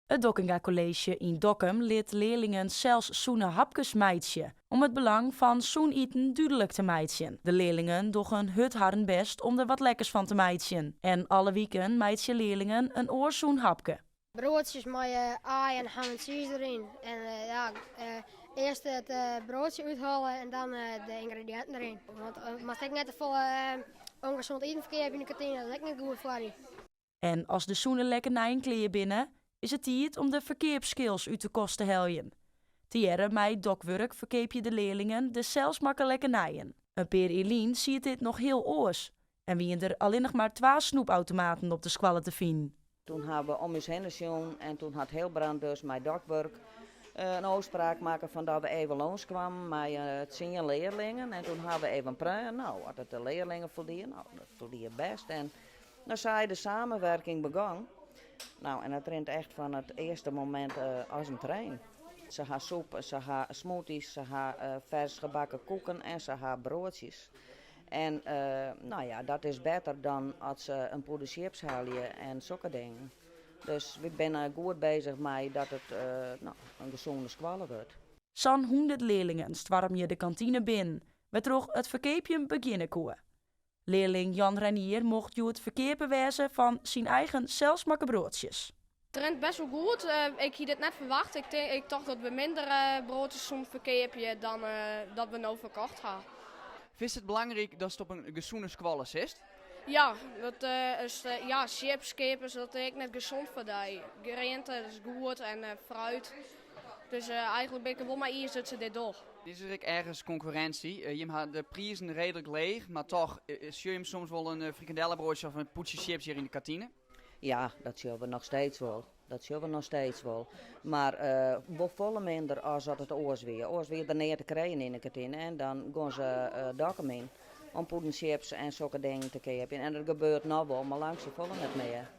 It Dockinga College yn Dokkum lit learlingen sels sûne hapkes meitsje, om it belang fan sûn iten dúdlik te meitsjen. De learlingen dogge hurd harren bêst om der wat lekkers fan te meitsjen. En alle wiken meitsje learlingen in oar sûn hapke. Broadsjes mei aai en ham en tsiis deryn. En ja, earst it broadsje úthelle en dan de yngrediïnten deryn. Want moatst ek net te folle ûngezond iten ferkeapje yn de kantine, dat is ek net goed foar dy. En as de sûne lekkernijen klear binne, is it tiid om de ferkeapskills út de kast te heljen. Tegearre mei Dokwurk ferkeapje de learlingen de selsmakke lekkernijen. In pear jier lyn siet dit noch hiel oars en wiene der allinnich mar twa snoepautomaten op de skoalle te finen. Toen hawwe we om ús hinne sjoen en toen hat Hilbrand dus mei Dokwurk in ôfspraak makke fan dat we even lâns kwamen mei 10 learlingen en toen hawwe we even preaun. No, as it de learlingen foldie, no, dat foldie bêst. En dan sei de samenwerking begûn. No, en dat rint echt fan it earste momint as in trein. Se ha soep, se ha smoothies, se ha fers gebakken koeken en se ha broadsjes. En no ja, dat is better dan as se in pûde chips helje en sokke dingen. Dus wy binne goed beuzich mei dat it no, in gesûne skoalle wurdt. Sa'n 100 learlingen stoarmje de kantine binnen, wêrtroch it ferkeapjen begjinne koe. Learling Jan Renier mocht hjoed ferkeaper wêze fan syn eigen selsmakke broadsjes. It rint bêst wol goed. Ik hie dit net ferwachte. Ik tocht dat we minder broadsjes soene ferkeapje dan dat we no ferkocht ha. Fynst it belangryk datst op in gesûne skoalle sitst? Ja, dat is, ja, chips keapje, dat is ek net gesûn foar dy. Griente is goed en fruit. Dus eigentlik bin ik der wol mei iens dat se dit dogge. Is der ek ergens konkurrinsje? Jim ha de prizen reedlik leech, mar toch sjogge jim soms wol in frikandellebroadsje of in pûdsje chips hjir yn de kantine? Ja, dat sjogge we noch steeds wol. Dat sjogge we noch steeds wol. Mar wol folle minder as dat it oars wie. Oars wie der neat te krijen yn de kantine en dan gongen se Dokkum yn om pûden chips en sokke dingen te keapjen. En dat gebeurt noch wol, mar lang sa folle net mear.